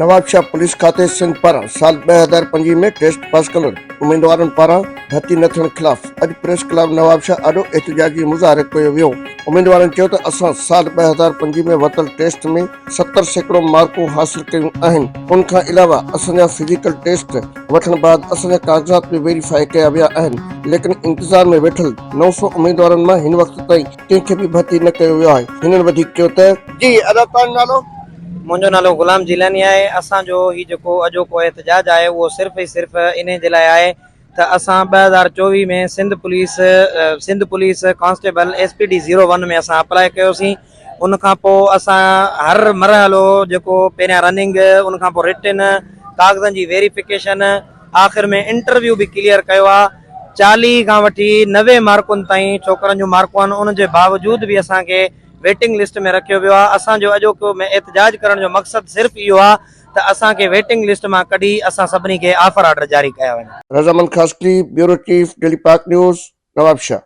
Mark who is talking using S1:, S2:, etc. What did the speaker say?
S1: Nawabshah police کاتي سنڌ پاران سال 2025 ۾ ٽيسٽ پاس ڪندڙ اميدوارن پاران ڀرتي نه ٿيڻ خلاف اڄ پريس ڪلب نوابشاهه آڏو احتجاجي مظاهرو ڪيو ويو. اميدوارن چيو ته اسان سال 2025 ۾ ورتل ٽيسٽ ۾ 70% مارڪون حاصل ڪيون آهن ان کان علاوه اسان جا فزيڪل ٽيسٽ وٺڻ بعد اسان جا ڪاغذات به ويريفائي ڪيا ويا آهن ليڪن انتظار ۾ ويٺل 900 اميدوارن مان هن وقت تائين ڪنهن کي به ڀرتي نه ڪيو ويو آهي هنن وڌيڪ چيو ته جي ادا توهان جو نالو؟
S2: منهنجو نالو غلام جيلاني آهي اسان جو هي جيڪو اڄوڪو احتجاج آهي اهو صرف ۽ صرف انهي جي لاء آهي ته اسان 2024 ۾ Sindh police Sindh police constable S P D zero one ۾ اسان اپلائي ڪيوسين ان کان پوء اسان هر مرحلو جيڪو پهريان رننگ ان کان پوء رٽن ڪاغذن جي ويريفڪيشن آخر ۾ انٽرويو به ڪليئر ڪيو آهي 40 کان وٺي 90 مارڪن تائين ڇوڪرن جون مارڪون آهن ان جي باوجود به اسان کي ويٽنگ لسٽ ۾ رکيو ويو آهي اسان جو اڄوڪو ۾ احتجاج ڪرڻ جو مقصد صرف اهو آهي ته اسان کي ويٽنگ لسٽ مان ڪڍي اسان سڀني کي آفر آرڊر جاري ڪيا وڃن.
S1: Razamand Khaskheli, bureau chief, daily Pak news, Nawabshah.